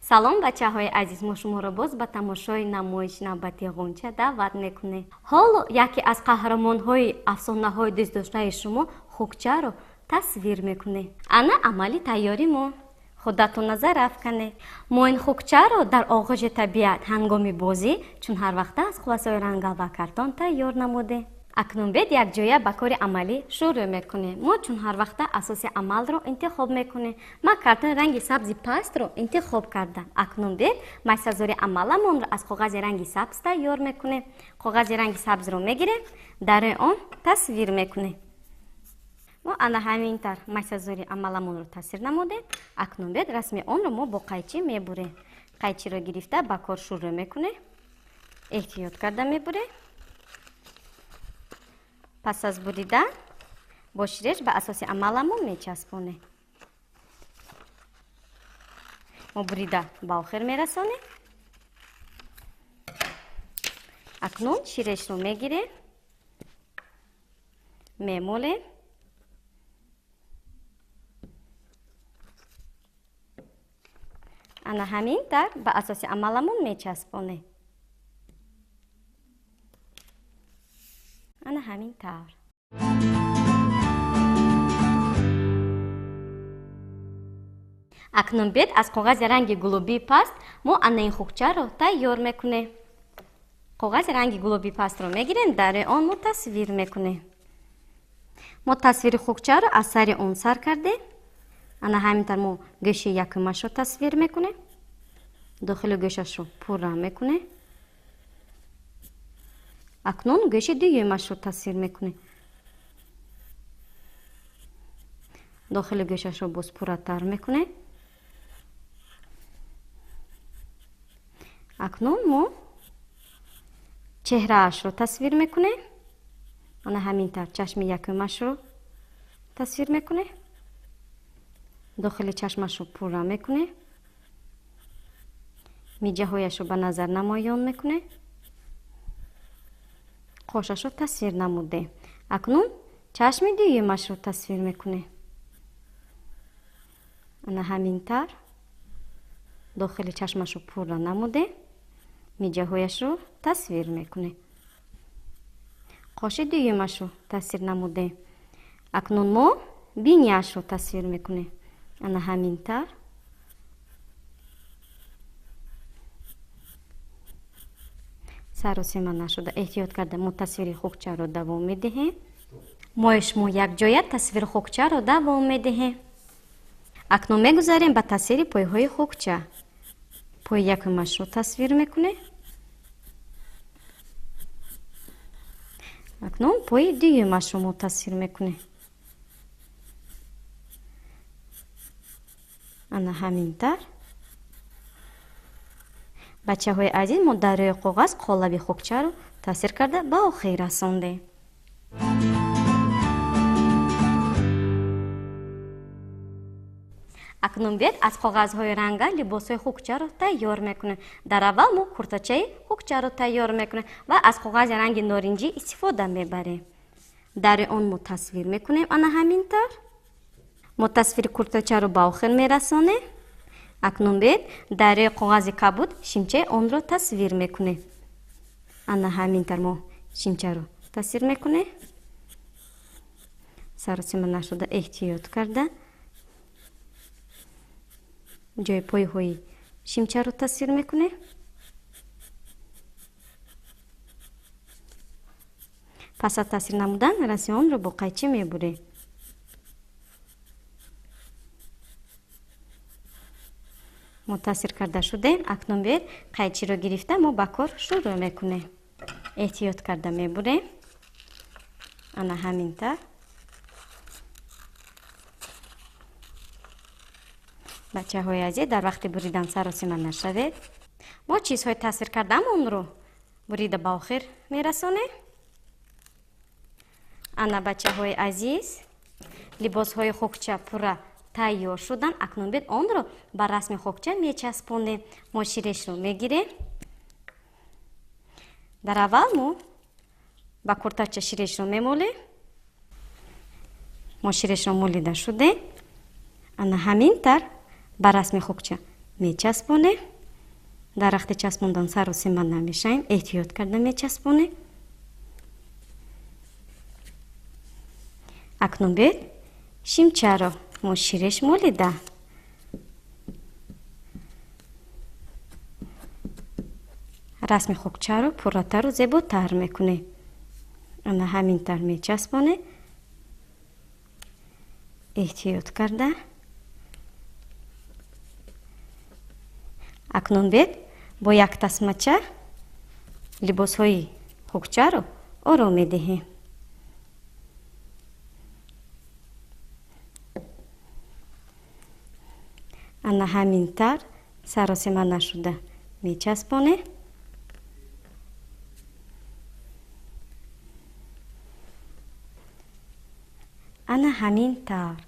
Салом, бачаҳои азиз, мо шуморо боз ба тамошои намоиши навбати Ғунча даъват мекунем. Ҳоло яке аз қаҳрамонҳои афсонаҳои дӯстдоштаи шумо Хукчаро тасвир мекунем. Ана амали тайёри мо. Худатон назар афканед. Мо ин хукчаро дар оғоши табиат ҳангоми бозӣ, чун ҳар вақта аз хулосаҳои рангал ва картон тайёр намудем. Акнун бед якҷоя ба кори амалӣ шурӯъ мекунем. Мо чун ҳар вақта асоси амалро интихоб мекунем. Ман картони ранги сабзи пастро интихоб кардам. Акнун бед майсазори амаламонро аз коғази ранги сабз тайёр мекунем. Коғази ранги сабзро мегирем, дар рӯи он тасвир мекунем. Мо ана ҳамин тавр майсазори амаламонро тасвир намудем. Акнун бед расми онро мо бо қайчӣ мебурем. Қайчиро гирифта ба кор шурӯъ мекунем. Эҳтиёт карда мебурем. Пас аз буридан бо ширеш ба асоси амаламон мечаспонем. Мо бурида ба охир мерасонем. Акнун ширешро мегирем, мемолем. Ана ҳамин тавр ба асоси амаламон мечаспонем. Ана ҳамин тавр. Акнун бед аз коғази ранги гулобии паст мо ана ин хукчаро тайёр мекунем. Коғази ранги гулобии пастро мегирем, дар рӯи он мо тасвир мекунем. Мо тасвири хукчаро аз сари он сар кардем. Ана ҳамин тавр мо гӯши якумашро тасвир мекунем. Дохили гӯшашро пурра мекунем. Акнун гӯши дуюмашро тасвир мекунем. Дохили гӯшашро боз пурратар мекунем. Акнун мо чеҳраашро тасвир мекунем. Ана ҳамин тавр чашми якумашро тасвир мекунем. Дохили чашмашро пурра мекунем. Миҷаҳояшро ба назар намоён мекунем. Қошашро тасвир намудем. Акнун чашми дуюмашро тасвир мекунем. Ана ҳамин тавр дохили чашмашро пурра намудем. Миҷаҳояшро тасвир мекунем. Қоши дуюмашро тасвир намудем. Акнун мо бинияшро тасвир мекунем. Ана ҳамин тавр саросима нашуда эҳтиёт карда мо тасвири хукчаро давом медиҳем. Мои шумо якҷоя тасвири хукчаро давом медиҳем. Акнун мегузарем ба тасвири пойҳои хукча. Пои якумашро тасвир мекунем. Акнун пои дуюмашро мо тасвир мекунем. Ана ҳамин тавр. Бачаҳои азиз, мо дар рӯи коғаз қолаби хукчаро тасвир карда ба охир расондем. Акнун биёед аз коғазҳои ранга либосҳои хукчаро тайёр мекунем. Дар аввал мо куртачаи хукчаро тайёр мекунем ва аз коғази ранги норинҷӣ истифода мебарем. Дар рӯи он мо тасвир мекунем ана ҳамин тавр. Мо тасвири куртачаро ба охир мерасонем. Акнун биёед дар рӯи коғази кабуд шимчаи онро тасвир мекунем. Ана ҳамин тавр мо шимчаро тасвир мекунем. Саросима нашуда эҳтиёт карда ҷои пойҳои шимчаро тасвир мекунем. Пас аз тасвир намудан расми онро бо қайчӣ мебурем. Мо тасвир карда шудем. Акнун биёед қайчиро гирифта мо ба кор шурӯъ мекунем. Эҳтиёт карда мебурем. Ана ҳамин тавр. Бачаҳои азиз, дар вақти буридан саросима нашавед. Мо чизҳои тасвир кардамонро бурида ба охир мерасонем. Ана бачаҳои азиз, либосҳои хукча пурра тайёр шуданд. Акнун биёед онро ба расми хукча мечаспонем. Мо ширешро мегирем. Дар аввал мо ба куртача ширешро мемолем. Мо ширешро молида шудем. Ана ҳамин тавр ба расми хукча мечаспонем. Дар вақти часпондан саросима намешавем, эҳтиёт карда мечаспонем. Акнун биёед шимчаро мо ширеш молида расми хокчаро пурратару зеботар мекунем. Ана ҳамин тавр мечаспонем, эҳтиёт карда. Акнун биёед бо як тасмача либосҳои хокчаро оро медиҳем. Ана ҳамин тавр саросима нашуда мечаспонем. Ана ҳамин тавр.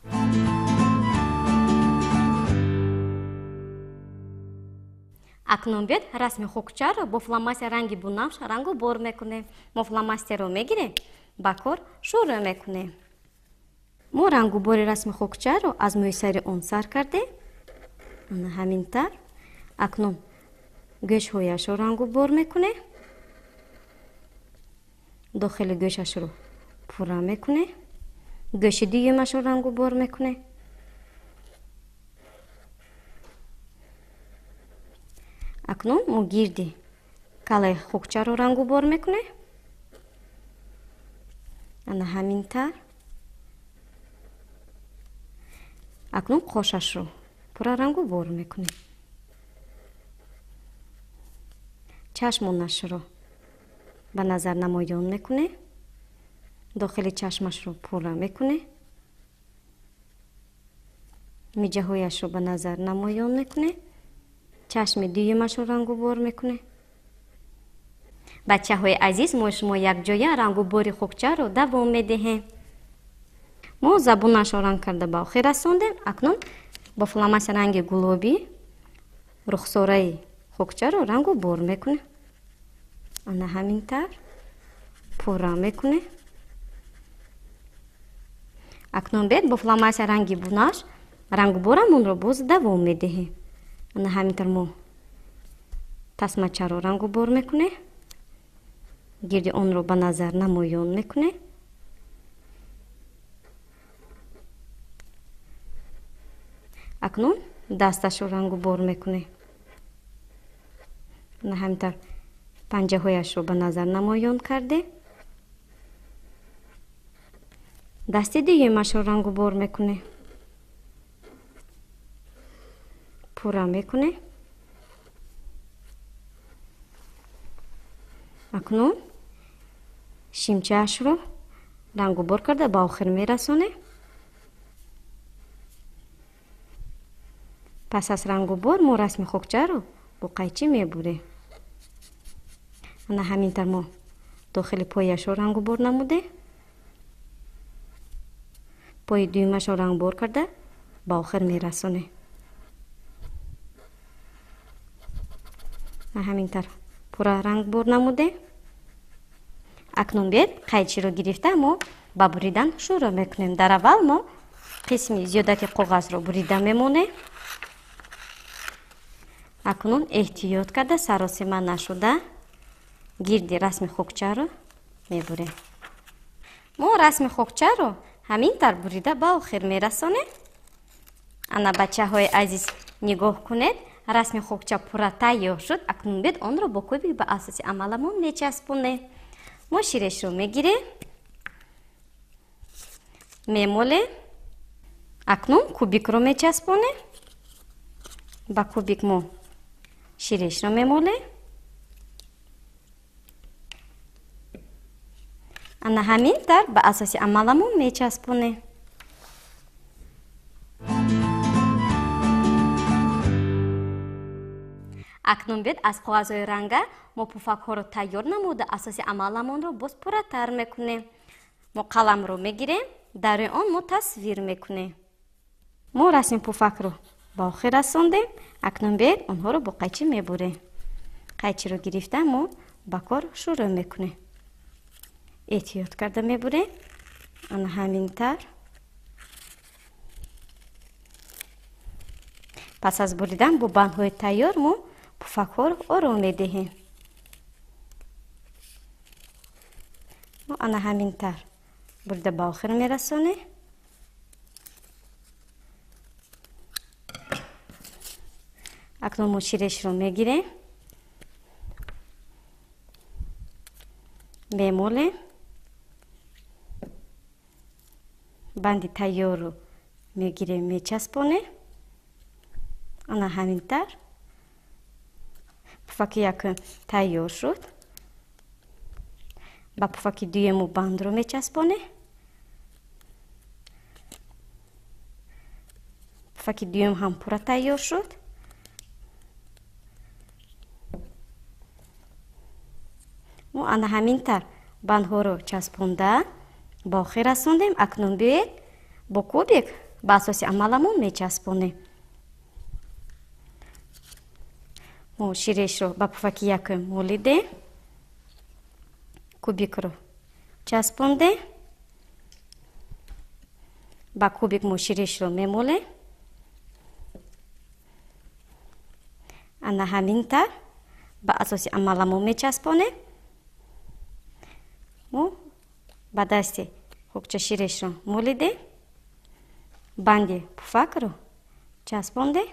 Акнун биёед расми хокчаро бо фломастер ранги бунафш рангу бор мекунем. Мо фломастерро мегирем, ба кор шурӯъ мекунем. Мо рангубори расми хокчаро аз мӯи сари он сар кардем. Ана ҳамин тавр. Акнун гӯшҳояшро рангубор мекунем. Дохили гӯшашро пурра мекунем. Гӯши дуюмашро рангубор мекунем. Акнун мо гирди калаи хокчаро рангубор мекунем. Ана ҳамин тавр. Акнун қошашро пурра рангубор мекунем. Чашмонашро ба назар намоён мекунем. Дохили чашмашро пурра мекунем. Миҷаҳояшро ба назар намоён мекунем. Чашми дуюмашро рангубор мекунем. Бачаҳои азиз, мо шумо якҷоя рангубори хокчаро давом медиҳем. Мо забонашро ранг карда ба охир расондем. Акнун бо фломастер ранги гулобӣ рухсораи хокчаро рангубор мекунем. Ана ҳамин тавр пурра мекунем. Акнун биёед бо фломастер ранги бунафш рангуборамонро боз давом медиҳем. Ана ҳамин тавр мо тасмачаро рангубор мекунем. Гирди онро ба назар намоён мекунем. Акнун дасташро рангубор мекунем. Ана ҳамин тавр панҷаҳояшро ба назар намоён кардем. Дасти дуюмашро рангубор мекунем. Пурра мекунем. Акнун шимчаашро рангубор карда ба охир мерасонем. Пас аз рангубор мо расми хокчаро бо қайчӣ мебурем. Ана ҳамин тавр мо дохили пояшро рангубор намудем. Пои дуюмашро рангбор карда ба охир мерасонем. Ҳамин тавр пурра рангбор намудем. Акнун биёед қайчиро гирифта мо ба буридан шурӯъ мекунем. Дар аввал мо қисми зиёдати коғазро бурида мемонем. Акнун эҳтиёт карда саросима нашуда гирди расми хокчаро мебурем. Мо расми хокчаро ҳамин тавр бурида ба охир мерасонем. Ана бачаҳои азиз, нигоҳ кунед, расми хокча пурра тайёр шуд. Акнун биёед онро бо кубик ба асоси амаламон мечаспонем. Мо ширешро мегирем, мемолем. Акнун кубикро мечаспонем. Ба кубик мо ширешро мемолем. Ана ҳамин тавр ба асоси амаламон мечаспонем. Акнун биёед аз коғазҳои ранга мо пуфакҳоро тайёр намуда асоси амаламонро боз пурратар мекунем. Мо қаламро мегирем, дар рӯи он мо тасвир мекунем. Мо расми пуфакро ба охир расондем. Акнун биёед онҳоро бо қайчӣ мебурем. Қайчиро гирифта мо ба кор шурӯъ мекунем. Эҳтиёт карда мебурем. Ана ҳамин тавр. Пас аз буридан бо бандҳои тайёр мо пуфакҳоро ором медиҳем. Мо ана ҳамин тавр бурида ба охир мерасонем. Акнун мо ширешро мегирем, мемолем, банди тайёрро мегирем, мечаспонем. Ана ҳамин тавр пуфаки якум тайёр шуд. Ба пуфаки дуюму бандро мечаспонем. Пуфаки дуюм ҳам пурра тайёр шуд. Мо ана ҳамин тавр бандҳоро часпонда ба охир расондем. Акнун биёед бо кубик ба асоси амаламон мечаспонем. Мо ширешро ба пуфаки якум молидем, кубикро часпондем, ба кубик мо ширешро мемолем. Ана ҳамин тавр ба асоси амаламон мечаспонем. Мо ба дасти хукча ширешро молидем, банди пуфакро часпондем.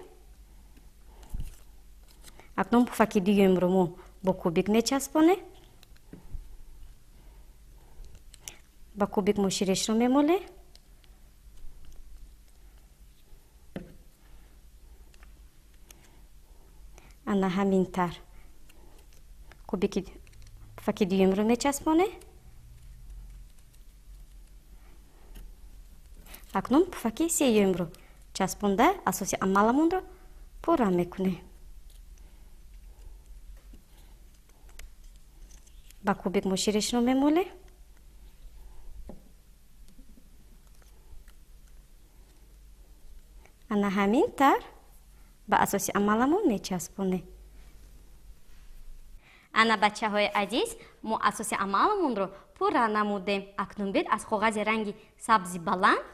Акнун пуфаки дуюмро мо бо кубик мечаспонем. Ба кубик мо ширешро мемолем. Ана ҳамин тавр кубики пуфаки дуюмро мечаспонем. Акнун пуфаки сеюмро часпонда асоси амаламонро пурра мекунем. Ба кубик мо ширешро мемолем. Ана ҳамин тавр ба асоси амаламон мечаспонем. Ана бачаҳои азиз, мо асоси амаламонро пурра намудем. Акнун биёед аз коғази ранги сабзи баланд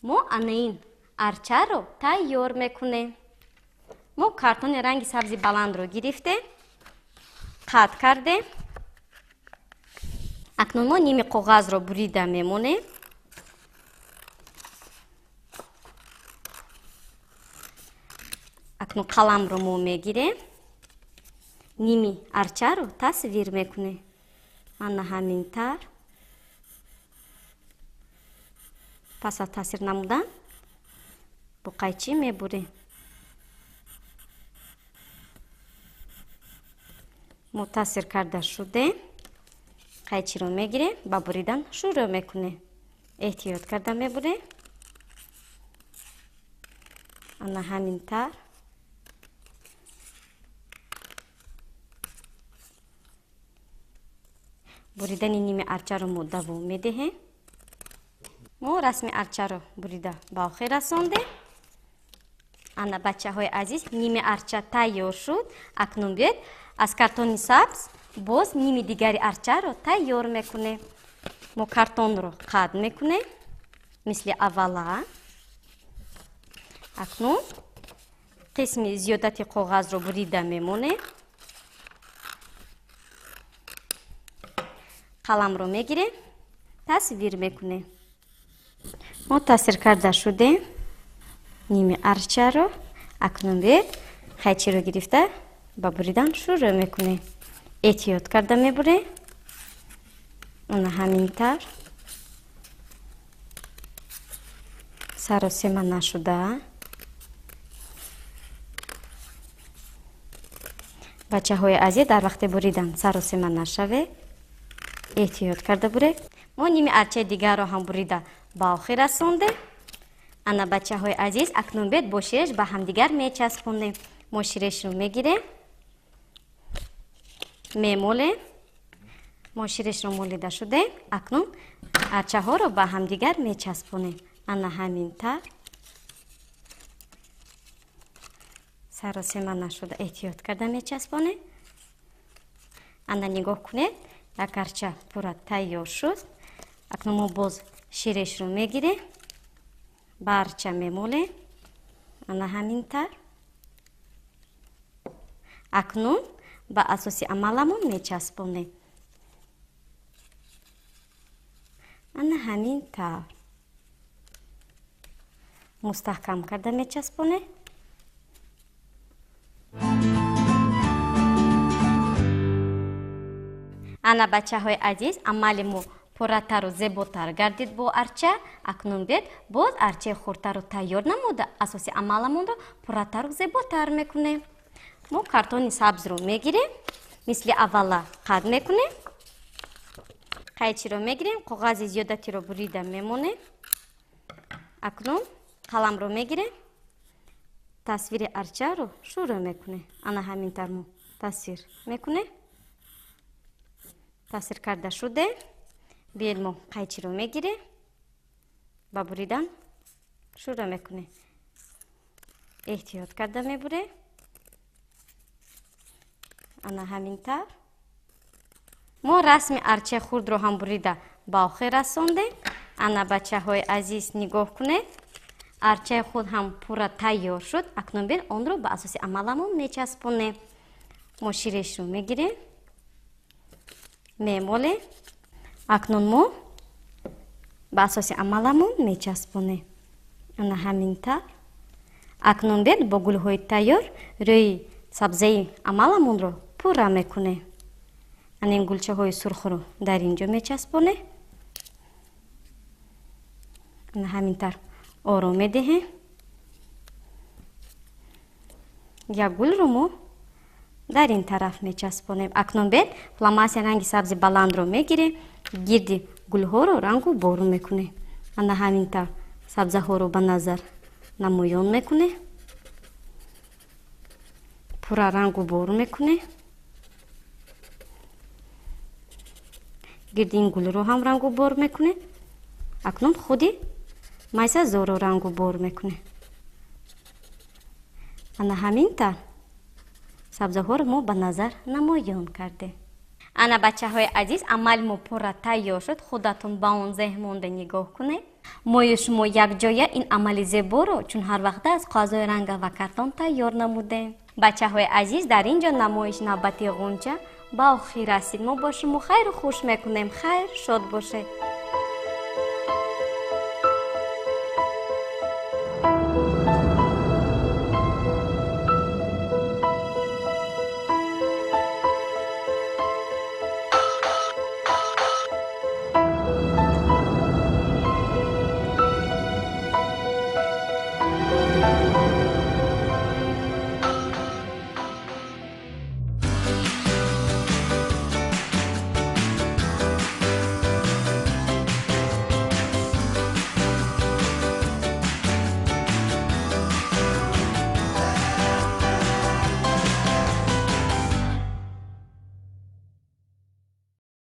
мо ана ин арчаро тайёр мекунем. Мо картони ранги сабзи баландро гирифтем, қат кардем. Акнун мо ними коғазро бурида мемонем. Акнун қаламро мо мегирем, ними арчаро тасвир мекунем. Ана ҳамин тавр. Пас аз тасвир намудан бо қайчӣ мебурем. Мо тасвир карда шудем, қайчиро мегирем, ба буридан шурӯъ мекунем. Эҳтиёт карда мебурем. Ана ҳамин тавр. Буридани ними арчаро мо давом медиҳем. Мо расми арчаро бурида ба охир расондем. Ана бачаҳои азиз, ними арча тайёр шуд. Акнун биёед аз картони сабз боз ними дигари арчаро тайёр мекунем. Мо картонро қад мекунем мисли аввала. Акнун қисми зиёдати коғазро бурида мемонем. Қаламро мегирем, тасвир мекунем. Мо тасвир карда шудем ними арчаро. Акнун биёед қайчиро гирифта ба буридан шурӯъ мекунем. Эҳтиёт карда мебурем. Ана ҳамин тавр саросема нашуда. Бачаҳои азиз, дар вақти буридан саросема нашавед, эҳтиёт карда буред. Мо ними арчаи дигарро ҳам бурида ба охир расондем. Ана бачаҳои азиз, акнун биёед бо ширеш ба ҳамдигар мечаспонем. Мо ширешро мегирем, мемолем. Мо ширешро молида шудем. Акнун арчаҳоро ба ҳамдигар мечаспонем. Ана ҳамин тавр саросема нашуда эҳтиёт карда мечаспонем. Ана нигоҳ кунед, як арча пурра тайёр шуд. Акнун мо боз ширешро мегирем, ба арча мемолем. Ана ҳамин тавр. Акнун ба асоси амаламон мечаспонем. Ана ҳамин тавр мустаҳкам карда мечаспонем. Ана бачаҳои азиз, амали мо пурратару зеботар гардид бо арча. Акнун бед боз арчаи хурдтару тайёр намуда асоси амаламонро пурратару зеботар мекунем. Мо картони сабзро мегирем, мисли аввала қад мекунем, қайчиро мегирем, коғази зиёдатиро бурида мемонем. Акнун қаламро мегирем, тасвири арчаро шурӯъ мекунем. Ана ҳамин тавр мо тасвир мекунем. Тасвир карда шуде, биед мо қайчиро мегирем, ба буридан шурӯъ мекунем. Эҳтиёт карда мебурем. Ана ҳамин тавр мо расми арчаи хурдро ҳам бурида ба охир расондем. Ана бачаҳои азиз, нигоҳ кунед, арчаи худ ҳам пурра тайёр шуд. Акнун бин онро ба асоси амаламон мечаспонем. Мо ширешро мегирем, мемолем. Акнун мо ба асоси амаламон мечаспонем. Ана ҳамин тавр. Акнун бед бо гулҳои тайёр рӯи сабзаи амаламонро пурра мекунем. Ана ин гулчаҳои сурхро дар ин ҷо мечаспонем. Ана ҳамин тавр ором медиҳем. Як гулро мо дар ин тараф мечаспонем. Акнун бед фломастер ранги сабзи баландро мегирем, гирди гулҳоро рангу бор мекунем. Ана ҳамин тавр сабзаҳоро ба назар намоён мекунем, пурра рангу бор мекунем. Гирди ин гулро ҳам рангу бор мекунем. Акнун худи майсазорро рангу бор мекунем. Ана ҳамин тавр сабзаҳоро мо ба назар намоён кардем. Ана бачаҳои азиз, амали мо пурра тайёр шуд. Худатон ба он зеҳн монда нигоҳ кунед. Мою шумо якҷоя ин амали зеборо чун ҳар вақта аз коғазҳои ранга ва картон тайёр намудем. Бачаҳои азиз, дар ин ҷо намоиши навбати ғунча ба охир расид. Мо бо шумо хайру хуш мекунем. Хайр, шод бошед.